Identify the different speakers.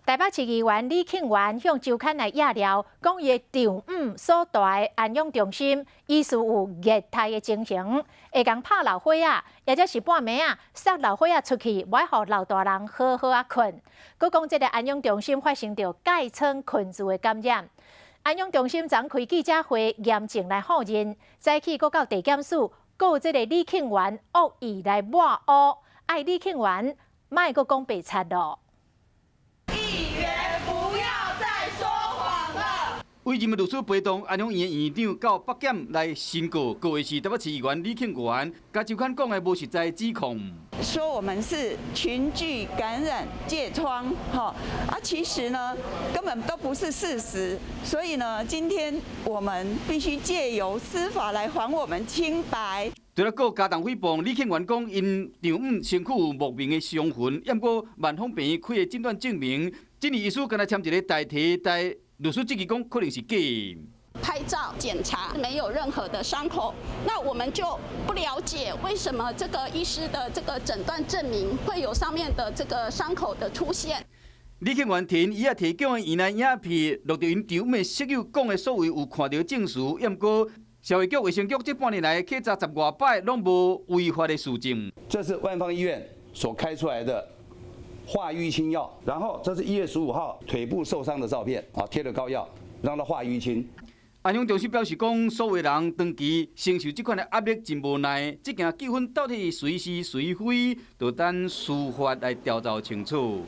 Speaker 1: 台北市議員李慶元向周刊來揭料，講伊的丈母所蹛的安養中心，疑似有虐待的情形，會共拍老歲仔，抑者是半暝仔，捒老歲仔出去，無愛予老大人好好仔睏。閣講這个安養中心發生著蓋瘡群聚的感染，安養中心昨開記者會嚴正來否認，早起閣到地檢署告這个李慶元惡意來抹烏，愛李慶元莫閣講白賊囉。
Speaker 2: 議員不要再說謊了。
Speaker 3: 委任的律師陪同安養院院長到北檢來申告，告的是台北市議員李慶元，共周刊講的無實在指控。
Speaker 2: 說我們是群聚感染疥瘡，哈啊，其實呢根本都不是事實，所以呢，今天我們必須借由司法來還我們清白。
Speaker 3: 除了告加重誹謗，李慶元講𪜶丈母身軀有莫名的傷痕，毋過萬芳病院開的診斷證明，這年醫師敢若簽一个代替，但律師質疑講可能是假。
Speaker 4: 拍照檢查沒有任何的傷口，那我們就不了解為什麼這個醫師的這個診斷證明會有上面的這個傷口的出現。
Speaker 3: 李慶元提伊也提供的院內影片，錄著𪜶丈母的室友講的所謂有看著證詞，毋過社會局、衛生局這半年來稽查十外擺，攏無違法的事證。
Speaker 5: 這是萬芳醫院所開出來的化淤青藥，然後這是1月15號腿部受傷的照片，啊，貼了膏藥，讓它化淤青。
Speaker 3: 安養中心表示講，所有人長期承受這款的壓力真無奈，這件糾紛到底誰是誰非，就等司法來調查清楚。